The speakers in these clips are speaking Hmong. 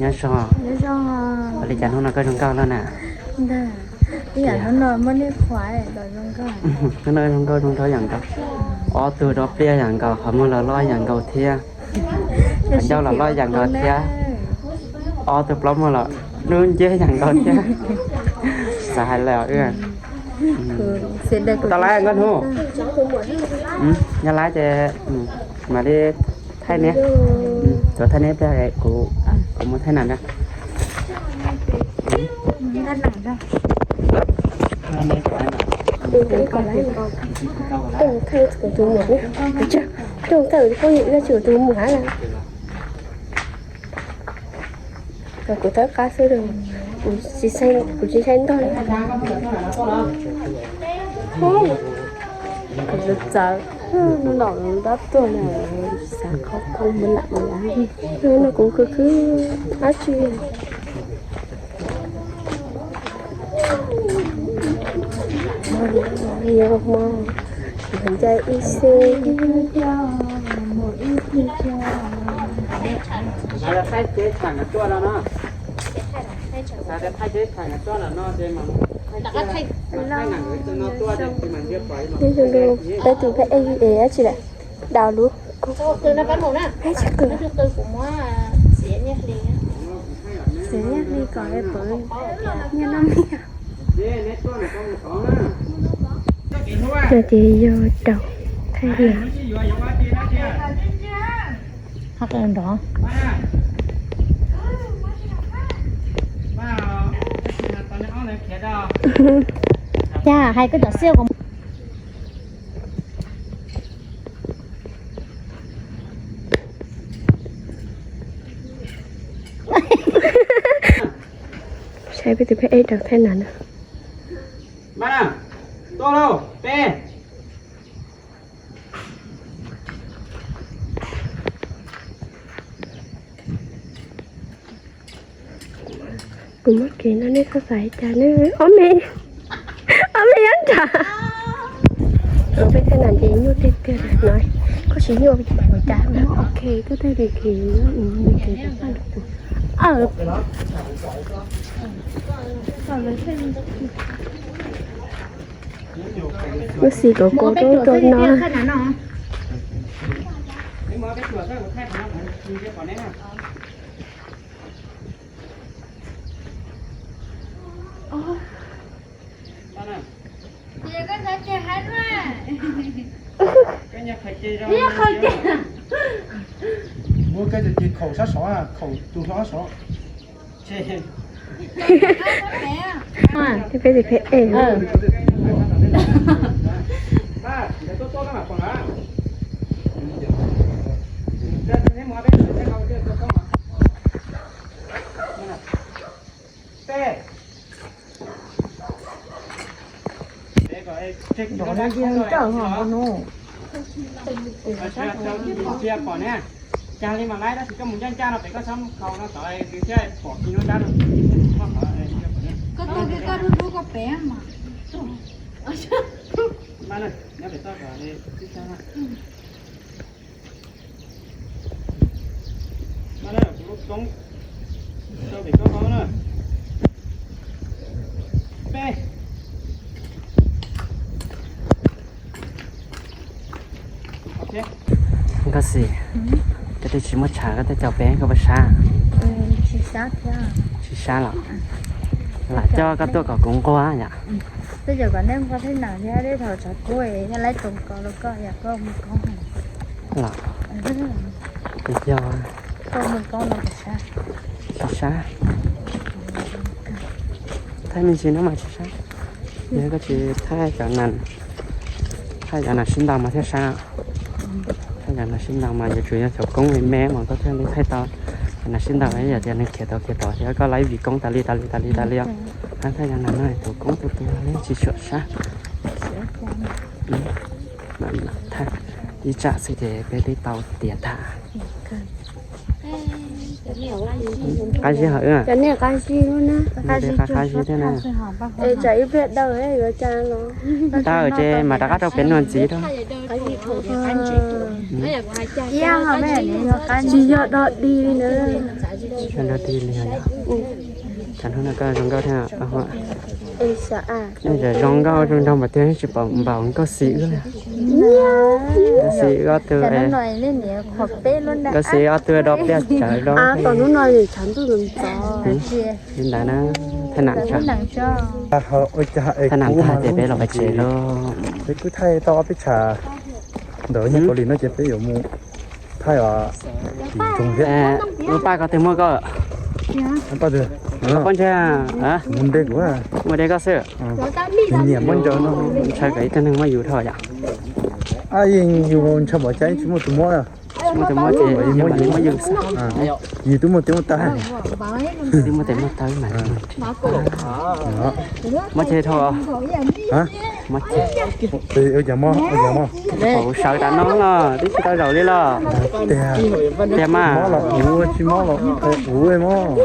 Nyob zoo. Ua li cas hnub no koj zoo nkauj lawm na? Hnub no zoo nkauj zoo nraug yam nkaus. Ob tug rov pliaj yam nkaus, qhov muag los loj yam nkaus thiab. Qhov ncauj los loj yam nkaus thiab. Ob tug plaub muag los dub nceb yam nkaus thiab. Xav hais lawm wb. Tau lawm nkauj hnub. Yog lawm ces mam li thaij neb. Tsuas thaij neb pliag, kuv, kuv muab thaij nas na. Kuv tsis saib ntog li. Kuv txawv, hnub no dab tuag na, xav khob koob mus lam ua no kuv khwv khwv dab tsi. Yog hmo, ncaim ib xib. Peb tus peb ej dab tsi lawm? Daus lub. Xiav nyiaj hli kom pw, nyiaj noj miag. No ces yog daus thaij na. Cas hais koj cov xiaj ko. Saib peb tus peb ej daus thaij na no. Kuv muab kev no nej txhob xav li cas ne. Ob me, ob me nyob nram. Peb thaij na ces nyuaj tiag tiag no. Koj tsis nyuaj ces kuv cas. Ok, koj thaij li kev, kev. Lub xis kom kos rau rau no. Muab koj cov ces khaum sab saud, khaum tus hlob saud. Peb tus peb ej. Cas li mas laib tab sis koj mus ncaj ncaj no pem koj txhob khaus no tod twb thiaj pom kis no dab no. Koj tuaj kiag koj dub dub koj pem mas. Nyob pem toj kom tib tag. Kuv lub koob rau pem koj hauv na. Peb. Nkauj Xis, koj twb tsis muaj tshav koj twb caum peb koj puas sab? Tsis sab los? Lam coj koj tuaj kom kuv nquag yom. Twb cov kom nej nquag thiab na, thiab tej thaum tshav kub yog laib tus kos rau koj yom, koj mus koob. Los, yog koj mus koob los tsis sab. Tsis sab. Thaij me ntsis no mas tsis sab. Yog koj tsis thaij cov nas, thaij cov nas sib ntaus mas thiaj sab. Thaij cov nas sib ntaus mas yuav tsum yog cov koob me me mas koj thiaj li thaij tau. Cov nas sib ntaus yog tias nws khiav tau khiav tau thiab koj laib vim koob tas li tas li tas li tas li os. Thaij cov nas no tus koob tus tus li tsis tshua sab. Thaij ib tsam xwb ces peb twb tau tiav tham. Qab zib hov wb. Cov nej qab zib lub na. Qab zib thiab na. Es tsam ib pliag daw yuav cas los. Daw ces mam rov qab rau pem nuag ntxiv rau. Tsis yog dog dig li na. Tsis nrog dig li os. Tam hnub no koj zoo nkauj thiab. Nej zoo nkauj zoo nraug npaum tiag tsis pom npaum nkauj xis wb li. Nkauj xis ob tug, nkauj xis ob tug do pliaj tsawv do. Li ntawd na, thaij nam tso. Thaij nam tag ces peb los pem tsev lauj. Peb kuj thaij tau ob peb tsam ntawm Kaus Lim no ces peb yuav mus thaij os. Lub paj ko twg muaj koj? Pob ntseg, mus de kuv, mus de koj xwb. Ntshaw kom ib tug neeg muab yus dhau yom. Yus ntshaw pom cas tsis muaj tus muab. Tsis muaj tus muab ces muab yus xwb. Yus twb muaj tes muaj taw. Twb muaj tes muaj taw mas. Muab ceg dhau. Muab ceg. Sawv tas no los twb tsis tau zaum li los. Tiag mas. Mob los uv, tsis mob los uv, mob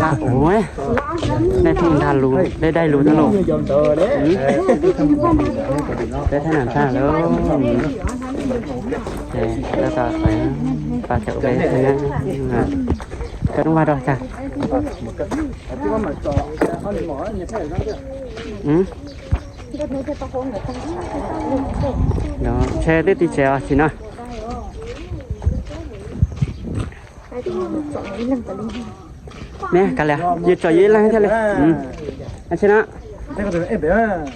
los uv. Nej pheej dag lus, dai dai lus no los. Peb thaij nam tag lawm. Ces tab tom pab caum peb thiab na. Koj lub vaj rau cas? Ntshe twb tim tsev os tsis no. Ne, kav liam, yus tsom yus ib leeg thiaj li.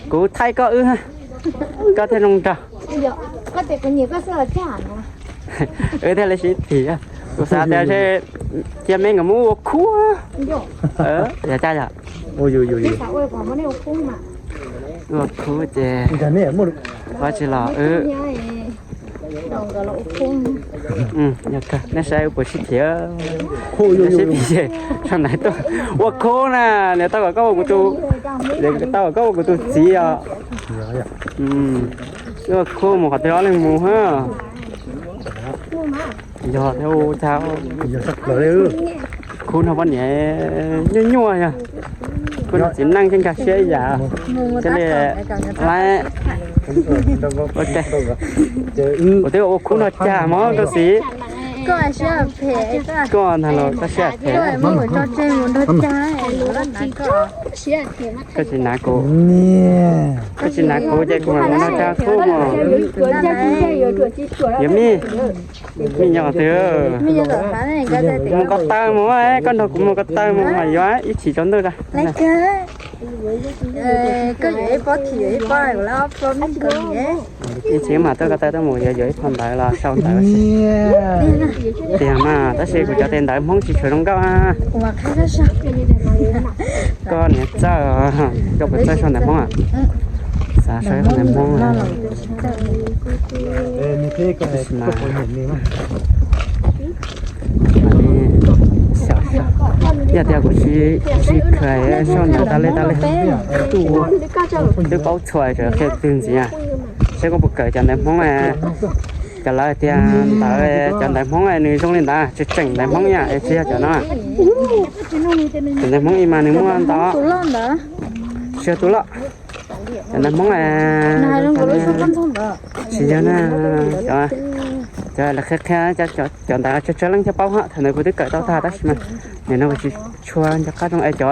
Kuv thaij koj wb, koj thiaj zoo nraug. Wb thiaj li sib phim. Kuv xav tias cia me nkawd mus ua khub. Yog cas yom? Ua khub ces ua tsis los wb. Yog kawg, nej saib wb puas sib phim. Sib phim ces sau ntawv tuaj ua khub na, niam tau kom koj ua kuv tus, tau kom koj ua kuv tus txiv os. Wb ua khub mus qhov twg ob leeg mus ha. Yog thiab ua cas khub no poj niam nyuaj nyuaj yog. Khub no txiv neej thiaj nkag siab ib yam. Thiaj li laib. Ua cas kuv twb ua khub no cas mog koj xis. Koj ntag los koj siab phem. Koj tsis nav kuv, koj tsis nav kuv ces kuv mam mus noj tsab khub mog. Yuav mij, mij nyob qhov twg? Mus ko taw mus, koj nrog kuv mus ko taw mus mas yuav ib chim tsaus ntuj da. Ib chim mam tuaj ko taw tuaj mus yuav yuav ib phau ntawv los sau ntawv. Tiag mas tab sis kuv cov tes ntawv Hmoob tsis tshua zoo nkauj. Koj niam txawj, koj puas txawj sau ntawv Hmoob? Xav sau ib phau ntawv Hmoob. Yog tias kuv tsis, tsis kheev sau ntawv tas li tas li, twb paub txhua tseem qhia twg ntxiv. Seb koj puas kawm cov ntawv Hmoob, cov lawv tias ntawv, cov ntawv Hmoob nws zoo li ntawd, tseem tseem ntawv Hmoob yom, es tsis yog cov no. Cov ntawv Hmoob ib mas nws muaj ntau, tsis yog tus loj. Cov ntawv Hmoob tsis yog na, cov, cov lawv qhia qhia, cov ntawd tsawg tsawg leej thiaj paub hab. Thaum ntawd kuv twb kawm tau tag tab sis mas nim no kuv tsis tshua nco qab zoo es cov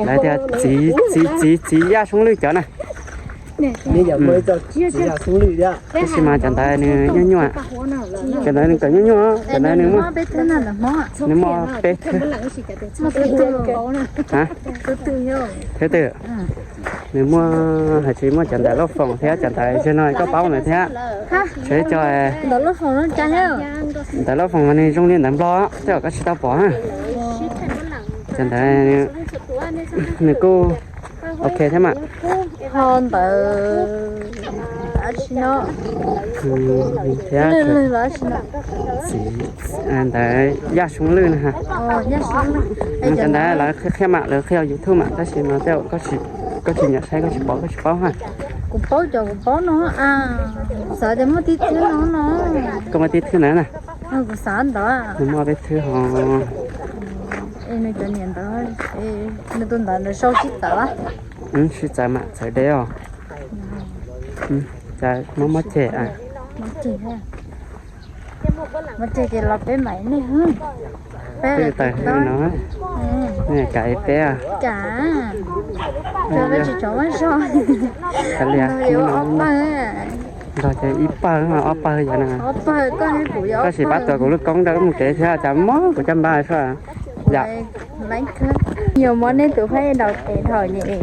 lawv tias txiv, txiv, txiv, txiv Yaj Soob Lwj cov na. Tab sis mas cov ntawd nws nyuaj nyuaj, cov ntawd nws kawm nyuaj nyuaj, cov ntawd nws muaj, nws muaj peb thwb. Thwb twg? Nws muaj, hais tsis muaj cov ntawv Lauj Foom thiab cov ntawv zej no koj paub ntawd thiab. Tshuav cov ntawv Lauj Foom mas nws zoo li ntawv Nplog tej zaum koj tsis tau pom. Cov ntawd nws kuj ok thiab mas. Ho ntawv, thiab ntawv Yaj Soob Lwj na ha. Cov ntawd lawv qhia qhia mam, lawv qhia YouTube mam, tab sis mas tej zaum koj tsis nyiam saib koj tsis pom koj tsis paub ha. Kuv paub cov kuv paub no, xav tias muaj tib thwb no no. Koj muaj tib thwb ntawd na. Kuv xav ntawd. Nws muaj peb thwb ho. Es nws cov niam ntawd, nws tus ntawd nws sau sib txawv. Sib txawv mam txawv deb os. Mob mob ceg. Mob ceg ces los peb mam nej. Peb tawg hwj no, kav peb. Kav, tsis tso mab zog. Kav liam, ob pawg. Nrog ces ib pawg, ob pawg yog na. Tab sis pab tuav kuv lub koob rau mus kev thiab cas mob kuv caj npab xwb. Yog, yuav muab nej tus phaib daus tes dhau ces.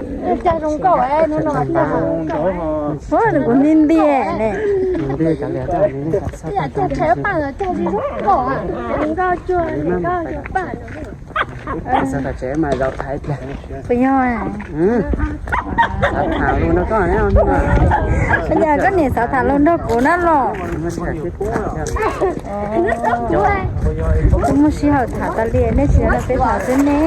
Kuv nti nti ne. Xav tham tsev mas zaum thaiv pliag. Puas yog? Xav tham lus nrog koj. Yog koj niam xav tham lus nrog kuv na los. Twb muaj sij hawm tham tas li, nej tsis nrog peb tham xwb ne.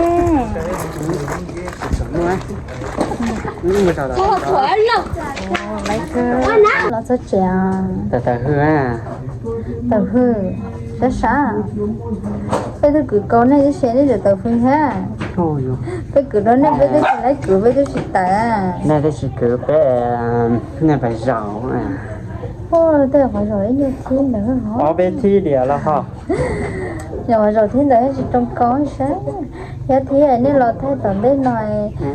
Los txog tsev. Tawg tawg hwj. Tawg hwj, peb sab. Peb twb kwv kaus nej tib si nej tseem tawg hwj thiab. Peb kwv rau nej peb twb tsis laib kwv peb twb tsis tawg. Nej twb tsis kwv peb, nej pais zaum. Tej qhov zaum ib nyuag thib ntawd. Ob peb thib diam los ho. Yog qhov zaum thib ntawd tsis zoo kaus sab. Yog thib nej los thaij tom ntej no,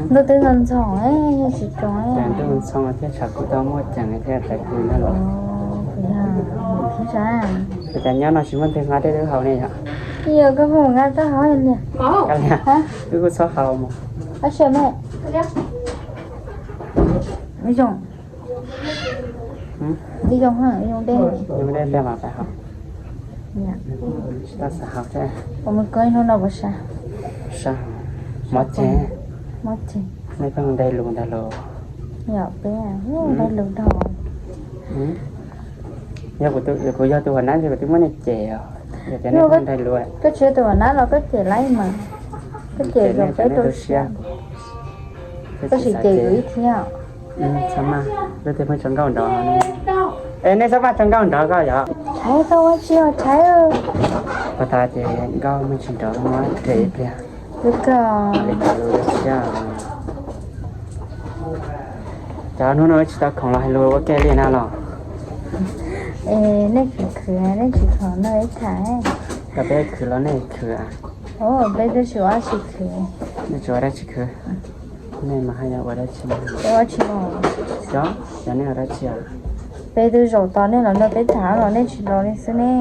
ntuj twb ntxhov ntxhov, yog tsis zoo. Ntuj ntxhov thiab tshav kub tau muaj ceem thiab tawg hwj na los. Thib sab. Cas nyob no tsis muaj ntwg nqa tej twb haus ne yom? Yog koj mus nqa rau hauv li. Wb kuj txhob haus mus. Ab sia me. Zoo. Zoo, zoo dej. Zoo dej pliag mas pais haus. Tsis tau xav haus thiab. Ua mus koj hnub no puas sab? Sab. Mob ceg. Mob ceg. Nej pheej nqe lus ntag los. Yog peb nqe lus dhau. Yog kuv yog tus huas nab ces kuv twb muab nej cem os. Yog tias nej pheej nqe lus. Koj tsis yog tus huas nab los koj cem laib mas. Koj cem zoo peb tu siab. Koj sim cem kuv ib thiab. Txhob maj, lub twg pheej tso nkauj nrov. Es nej txhob maj tso nkauj nrov koj yom. Tshaiv koj ua tsi os Tshaiv? Ua tas ces nkauj muaj tsis nrov muab rhe ib pliag. Li cas lus siab. Cov hnub no tsis tau khoom los hais lus ua ke li na los. Es nej khwv khwv nej tsis khoom nrog ib tham. Koj peb khwv los nej khwv. Peb twb tsis ua dab tsi khwv. Nej tsis ua dab tsi khwv. Nej mas haj yam ua dab tsi. Ua tsi os. Xyov, xyov nej ua dab tsi os. Peb twb zaum tos nej los nrog peb tham los nej tsis los li xwb ne.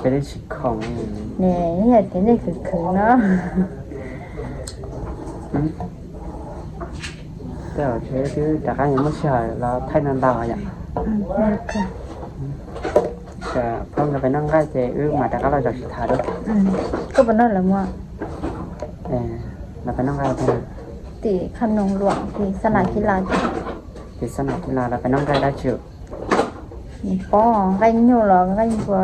Peb twb tsis khoom. Ne, ib yam tias nej khwv khwv no. Tej zaum twb rov qab yuav muaj sij hawm los thaij ntau ntau yom. Phob nkawd pem noj nqaij ces wb mam rov qab los zaum sib tham dua. Koj puas noj lawm mas? Los pem noj nqaij tim Khaj Noog Luam tim Xab Nas Khib Las. Tim Xab Nas Khib Las los pem noj nqaij dab tsi? Pob nqaij nyuj los nqaij npua.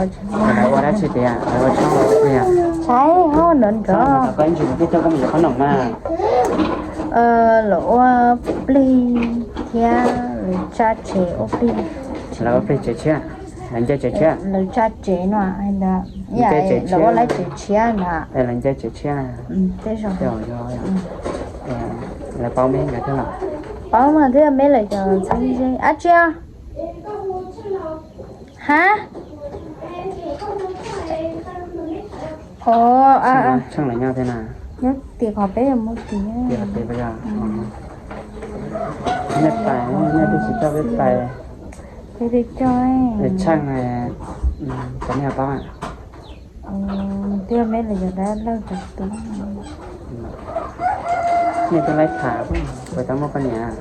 Lawv ua dab tsi tias lawv ua tshoob ua tiag? Saib ho nrov nrov. Koj ib ntsis mus peb coj koj mus yuav qhob noom mas. Lawv ua plig thiab lawv tsa tsev ua plig. Lawv ua plig tsev tshiab, lawv nce tsev tshiab. Lawv tsa tsev no hais ntawd, lawv ua lawv tsev tshiab ntag. Lawv nce tsev tshiab. Tej zaum. Lawv paub me nkawd thiab los? Paub mas thiab me lawv cov txheeb ze ab tsi. Ha? Tsheej lawv nyob thiab na. Nyob tim qhov peb yuav mus tim. Tim qhov peb. Nej pais, nej twb tsis coj peb pais. Peb twb coj. Tsheej, cov nej paub. Thiab me lawv cov dab laug cov tub. Nej twb laib tham puas tau muaj poj niam?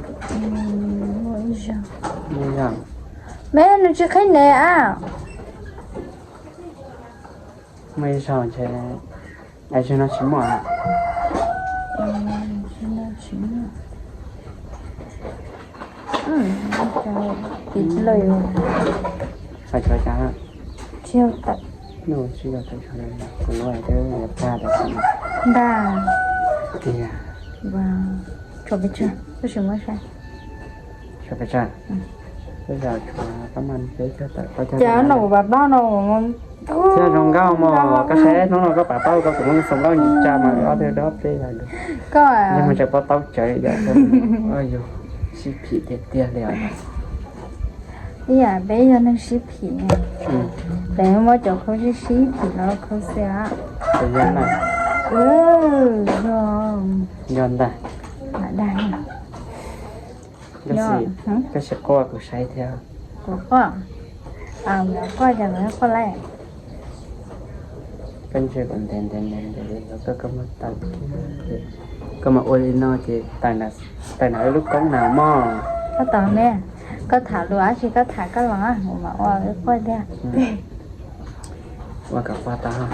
Muaj ib zaug. Me nws tsis qhib ne a. Muaj ib zaug ntshe, zaug no tsis muaj. Hais tshuav cas? Tsis yog tawm. Nws tsis yog tawm tshuav, kuv lub hais tias plag tawm tshuav. Ntag. Tiag. Tshuav pes tsawg? Koj sim muab saib. Tshuav pes tsawg? Tej zaum tshuav pab mas peb caug tawm plaub caug. Cas no kuv pab no. Thiab zoo nkauj mog, koj saib hnub no koj pab tau koj kuv muab xoo nkauj tsa mas ob tug dob peb yog. Koj mus tseem pab tau tsawv yom. Yus sib phim tiag tiag li os. Ib yam peb yog neeg sib phim, peb muab cov khaub sib sib phim los khaub xwb. Nco ntag. Koj sim quaj kuv saib thiab. Kuv quaj? Quaj ces quaj laij. Koj ntshe kuv ntev ntev ntev ntev li, koj muab tawm kiag, koj mas ua li no ces tawm nram wb lub koob na mog. Koj tau ne, koj tham lus tab sis koj tham koj los kuv mam ua wb quaj tiag. Ua kom quaj tau.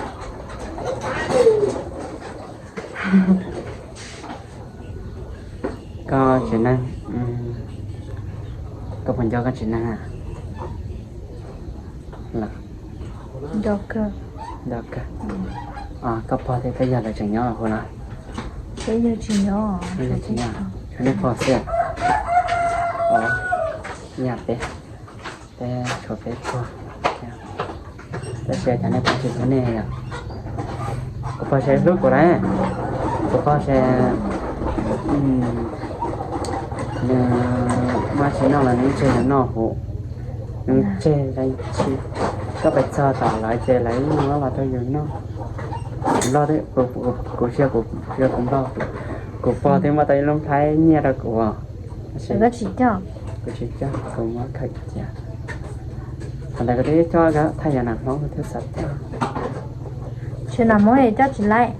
Koj tsis neeg, koj puas nco koj tsis neeg? Nco kawg. Koj pog thiab koj yawg lawv tseem nyob hu los? Peb yawg tsis nyob, tshuav nej pog xwb. Yog peb, peb tshuav peb pog. Tab sis cas nej pog tsis hlub nej yom? Kuv pog ces hlub kuv lawm. Kuv pog ces nws muaj tsis noj los nws tseg nws noj huv, nws tseg ntsis. Koj pais txog tom lawv ces lawv yeej muab los rau yus noj. Kuv nplog, kuv sia kuv nplog, kuv pog twb muab tau ib lub nplhaib nyiaj rau kuv. Kuv tsis coj, kuv muab khaws cia. Thaum ntawd kuv twb coj thaj yam nas Hmoob kuv twb xav coj. Tsis nas Hmoob es coj tsis laib.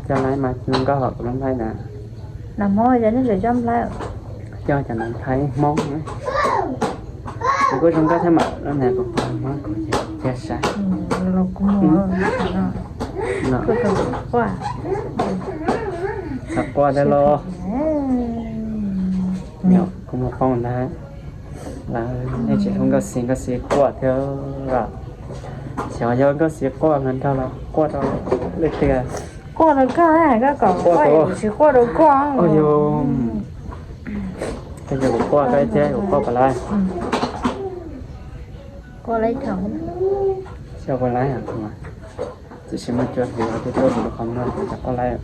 Coj laib mas zoo nkauj hom kuv lub nplhaib ntawd. Nas Hmoob yog nej tseem coj nplhaib. Coj cov nas nplhaib Hmoob. Kuv kuj zoo nkauj thiab mas lub ntawd kuv pog muab kuv cia saib. Xav quaj thiab los. Kuv mus poob ntag. Lawv nej tsis hlub Nkauj Xis, Nkauj Xis quaj thiab. Xyov yog Nkauj Xis quaj los nrog los quaj rau leej twg. Quaj rau koj, koj kom quaj, kuv tsis quaj rau koj. Koj yog kuv quaj koj thiab kuv quaj puas laib? Xyov puas laib. Tiam sis muaj cua hliv twb tuaj kuv lub qhov muag kuv cov quaj laib.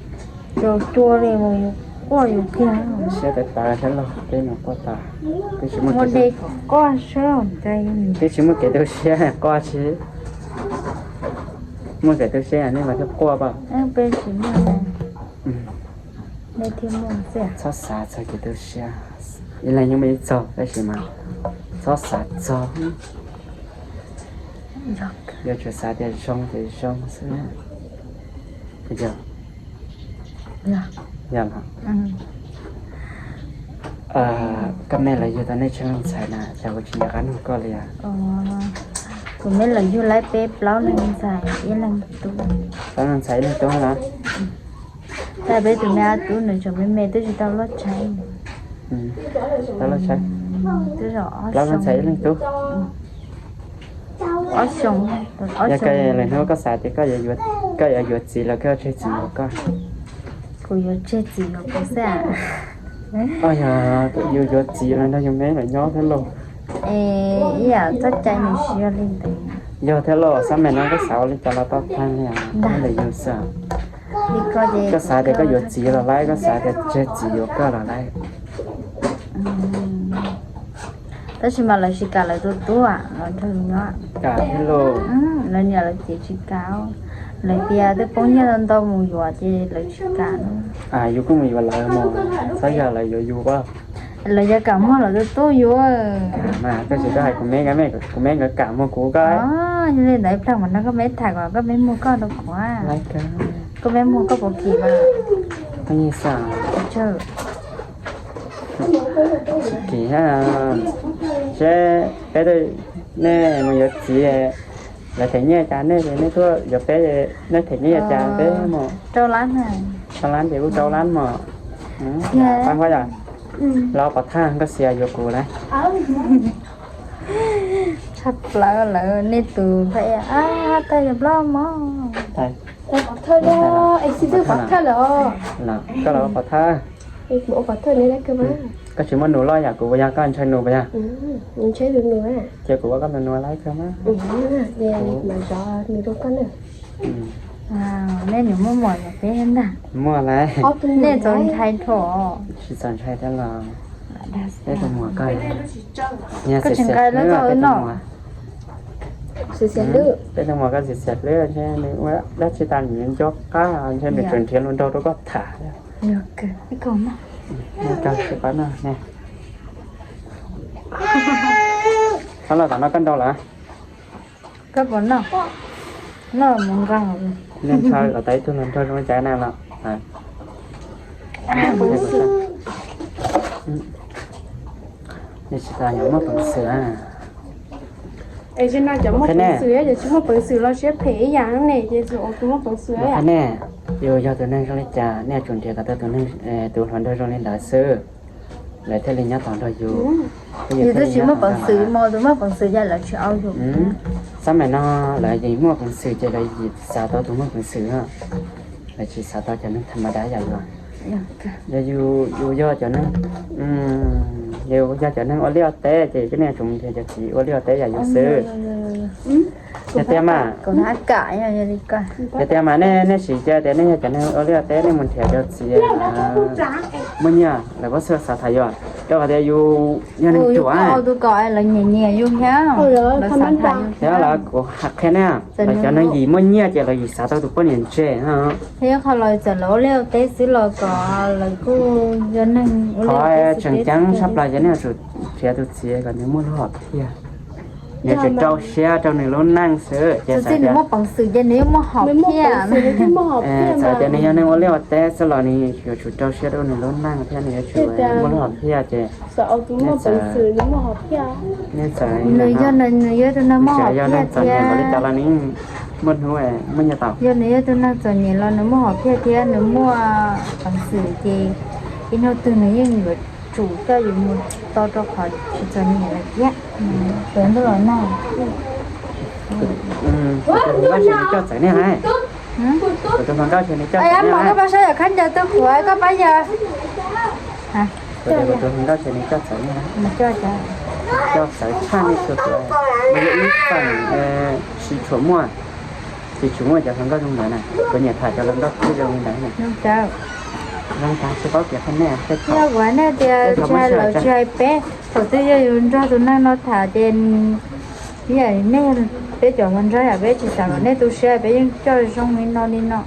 Cua cua li mus yus quaj yus kiag. Siab tawv tawv thiab los peb mus quaj tas. Twb tsis muaj kev tu siab quaj tsis. Muaj kev tu siab nej mas thiaj quaj pas. Txhob xav txog kev tu siab. Ib leeg yeej muaj ib txog tab sis mas txhob xav txog. Yuav tsum xav tias zoo ces zoo xwb. Yog los. Koj me los yug tau nej tsheej leej ntxhais na cas kuv tsis nco qab nug koj li as? Kuv me los yug laib peb plaub leeg ntxhais ib leeg tub. Plaub leeg ntxhais ib leeg tub los? Tab peb tus me a tub nws tseem me me twb tsis tau luaj tshaib. Tau luaj tshaib. Plaub leeg ntxhais ib leeg tub. Yog koj lwm hnub koj xav tias koj yuav yuav txiv los koj yuav tseg txiv yuav koj? Kuv yuav tseg txiv yuav kuv xwb. Yog yus yuav txiv los nrog yus me los nyob thiab lauj. Ib yam txoj cai nws tsis yog li ntawd. Yog thiab lauj, xab meem no koj xav ua li cas los tau tag li os, ntawm yus xwb. Koj xav tias koj yuav txiv los laib, koj xav tias tseg txiv yuav koj los laib. Tab sis mas lawv tsis kam lawv tus tub los nrog yus nyob. Kam thiab lauj. Lawv niam lawv txiv tsis kam. Lawv tias twb poob nyiaj ntau mus yuav ces lawv tsis kam. Yus kuj mus yuav lawv mas, txhob yog lawv yuav yus as. Lawv yuav kam muag lawv tus tub yuav. Mas koj tsis tau hais kuv me, kuv me nkawd kam muag kuv koj. Yog li ntawd ib pliag mas no koj me tham kom koj me muag koj rau kuv. Koj me muag koj puas kim mas? Koj yeej xav. Tsis kim. Seb peb, nej mus yuav txiv, lawv them nyiaj cas nej, nej tuaj yuav peb, nej them nyiaj cas peb mus? Rau lab ces kuj rau lab mos. Pab npab yom, los pov thaj Nkauj Xis yuav kuv na. Tshaj plaws lawm nej tus pheej ab tag yog plaub mos. Koj los pov thaj. Koj tsis muaj nus loj yam kuv puas yog, koj ntshai nus puas yog? Ces kuv ua koj nus nus lawm kawg mas. Nej nus muaj muam yog peb ntag. Muaj lawm. Nej txaus ntshai dhau. Tsis txaus ntshai thiab los. Peb tus muam koj, koj tsis nqa lawv txog no. Peb tug muam koj xiam xiam hlwb ntshe nws ua dab tsi tas nws nco qab ntshe nws tseem nrhiav hluas nraug rau koj tham. Txhob los tom no koj nrau lawm. Nej ntshaw kom tau ib tug hluas nraug zoo li cas na los. Nej tsis tas yog muaj peev xwm. Qhia nej, yus yog tus neeg zoo li cas nej yuav tsum nrhiav kom tau tus neeg, tus hluas nraug zoo li ntawd xwb, lawv thiaj li nyob tos nrog yus. Yus twb tsis muaj peev xwm mas tus muaj peev xwm yog lawv tsis au yus. Xab maim no lawv yeej muaj peev xwm ces lawv yeej xav tau tus muaj peev xwm, lawv tsis xav tau cov neeg tham ma dab yam yus. Yog yus, yus yog cov neeg, yus yog cov neeg ua liaj ua teb ces peb nej yuav tsum nrhiav cov txiv ua liaj ua teb yam yus xwb. Yog tias mas, yog tias mas nej, nej siv cia tias nej yog cov neeg ua liaj ua teb nej mus nrhiav cov txiv muaj nyiaj, lawv puas xav tham yus? Rau qhov tias yus yog neeg ruam. Thiab lawv, kuv qhia nej, lawv cov neeg yim muaj nyiaj ces lawv yim xav tau tus poj niam ntse. Thiab qhov los txawm lawv ua liaj ua teb xwb los kom lawv kuj yog neeg ua liaj ua teb. Qhov tseem ceeb tshaj plaws ces nej yuav tsum nrhiav tus txiv kom nws muaj lub hom phiaj, nws tsis rau siab rau nws lub neej xwb ces txawm tias nws muaj peev xwm ces nws yeej muaj hom phiaj. Txawm tias nws yog neeg ua liaj ua teb xwb los nws yuav tsum rau siab rau nws lub neej thiab nws yuav tsum muaj lub hom phiaj ces nej txawm, nej txawm, nws yog, nws yog tus neeg muaj hom phiaj thiab. Muaj hnub muaj nyiaj tau. Yog nws yog tus neeg txom nyem los nws muaj hom phiaj thiab nws muaj peev xwm ces ib hnub twg nws yeej yuav tsum coj yus mus tau rau qhov tsis txom nyem lawm thiab. Tus ntuj los nag. Kuv tus hluas nkauj ces nws coj txawv niaj hnub. Kuv tus hluas nkauj ces nws coj txawv niaj hnub. Koj pab saib yog khaub ncaws twg qhuav koj pab yawg. Kuv tus hluas nkauj ces nws coj txawv niaj hnub. Coj txawv tshaj nej txhua tus. Nws yog ib feem tsis tshua muaj, tsis tshua muaj cov hluas nkauj zoo ntawd na. Kuv nyiam tham cov hluas nkauj khwb zoo li ntawd na. Zoo tas tsis paub kev qhia nej tej thaum. Yog kuv hais nej tias tsis hais lawv tsis hais peb, thaum twg yog yus nrog tus neeg no tham ces ib yam nej, peb cov hluas nraug yam peb tsis xav kom nej tu siab, peb yeej coj zoo li no li no.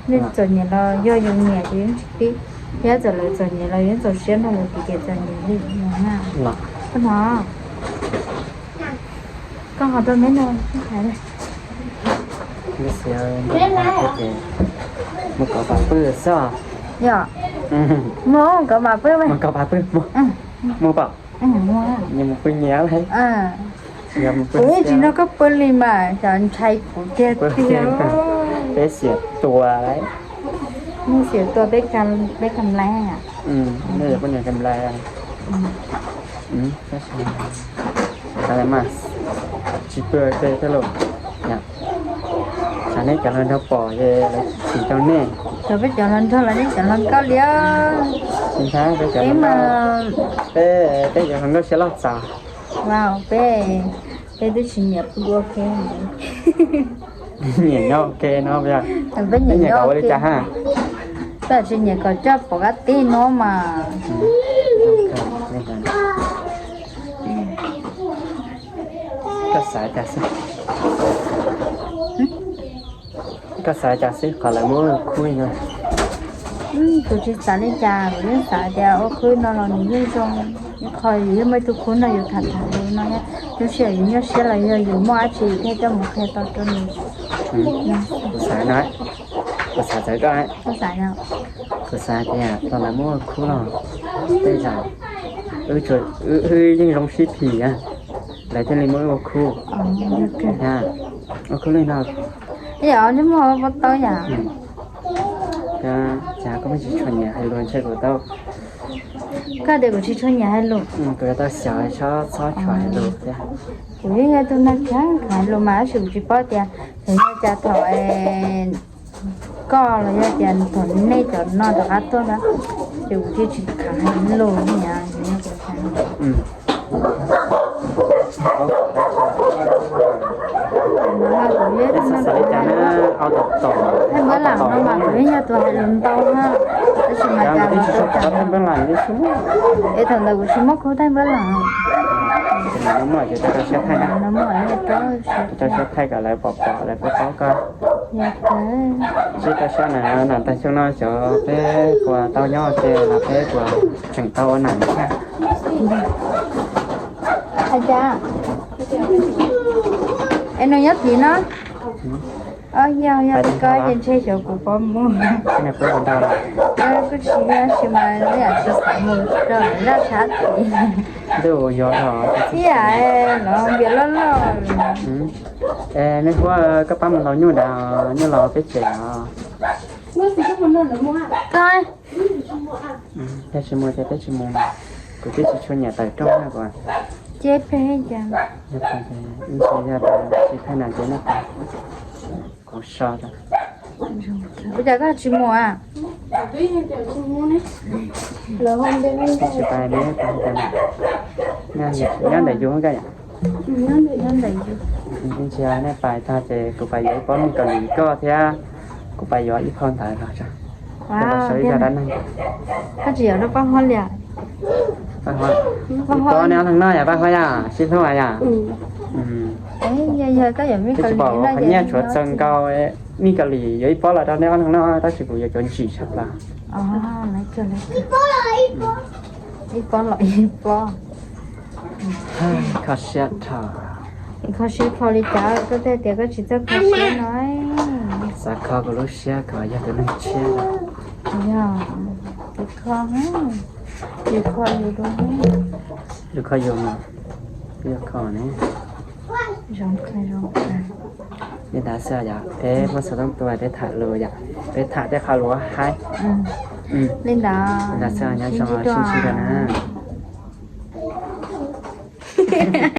Nej txom nyem los yog yus nyiam ces yeej tsis pib, thiab txawm lawv txom nyem los yeej txaus siab nrog lawv kev txom nyem li no na. Koj hnov, koj hnov rau me no hais. Mus kov pas pw xwb. Yog, mus kov pas pw, mus, mus pom, mus pw nyiav lawm. Kuv yeej tsis nrog koj pw li mas xyov ntshai kuv tiag tiag. Peb xiam tua lawm. Nej xiam tua peb kam lais. Nej yog poj niam kam lais. Tab sis mas tsis pw tej thiab lauj. Tsam nej cov hluas nraug pom ces lawv tsis tau nej. Xyov peb cov hluas nraug los nej cov hluas nkauj li. Tsis ntshai, peb cov hluas nkauj, peb, peb cov hluas nkauj siab loj txaus. Peb, peb twb tsis nyiam pw ua ke. Nyiam nyob ua ke no, peb nyiam kom ua li cas ha? Peb tsis nyiam kom coj pom kab tij no mas. Koj xav cas xwb? Koj xav cas xwb qhov lawv muab khub no? Kuv tsis xav li cas, kuv yeej xav tias ua khub no los nws yeej zoo. Ib qho yus yeej muaj ib tug khub no yus tham tham lus no thiab, lub sij hawm yus nyuaj siab los yog yus muaj dab tsi thiaj coj mus qhia tau rau nws. Kuv xav no, kuv xav txawv koj. Kuv xav tias thaum lawv muab ua khub los tej zaum wb yeej zoo sib phim, lawv thiaj li muab wb ua khub. Ua khub li no. Yog muaj ua tau yam. Cas koj tsis tshua nyiam hais lus ntshe kuv tau. Koj tias kuv tsis tshua nyiam hais lus. Kuv yuav tau xyaum txhob tshua hais lus thiab. Kuv yeej yog tus neeg kheev hais lus mas tab sis kuv tsis paub tias yog cas thaum koj los yog tias thaum nej cov no rov qab tuaj ntag, ces kuv thiaj tsis kheev hais lus li. Xav li cas na, au tom tom. Thaij npawb lam no mas kuv yeej yog tus hais lus ntau na, tab sis mas cas mas tau cas. Thaij npawb lam li tsis muaj. Es thaum ntawd kuv tsis muaj khub thaij npawb lam. No muaj ces tau siab thaij na. Tau siab thaij kom lawv pom pom lawv paub paub koj. Tsis tau siab na, nam tag xyoo no xyov peb puas tau nyob ces los peb puas tseem tau ua nam thiab. Cas es nws nyob tid no. Yog yog koj ces ntshe xyov kuv puas mus. Kuj tsis yog, tab sis mas yam tsis xav mus rau zaj tshav tid. Ntuj yuav los ib yam los npias loj loj. Nej huab koj pab mus ntau nyuj nrad, nyuj los peb tsev os. Yog tsis mus ces peb tsis mus, kuv twb tsis tshua nyiam tawm rooj na kuv. Ces peb cas, ib ntsis yog tias tsis thaij nam ces nej pais, kuv so rau. Ua cas koj tsis mus a? Tsis pais ne, nyob ntawm yus koj yom. Ib ntsis nej pais tag ces kuv pais yuav ib pob mij kaus lim koj thiab, kuv pais yuav ib phau ntawv los rau, rau sawv ib zaj dab neeg. Koj tsis yuav rau Paj Huab li? Paj Huab, ib pob nej ob leeg noj yom Paj Huab yom, sib hlub yom. Twb tsis pom qhov nyiaj tshuav txaus nkaus, mij kaus lim yuav ib pob los rau nej ob leeg noj tab sis kuv yuav cov ntsim tshaj plaws. Ib pob los ib pob. Kho siab dhau. Kho siab kho li cas koj thiaj tias koj tsis txawj kho siab no? Xav kho kuv lub siab kom yog tus neeg tshiab. Yog, tus kho, yus kho yus dua. Yus kho yus mas, yus kho ne. Zoo kawg zoo kawg. Li ntawd xwb yom, peb muaj xov tooj tuaj peb tham lus yom, peb tham tej qhov lus haib. Li ntawd xwb, nyob zoo, sib ntsib dua na.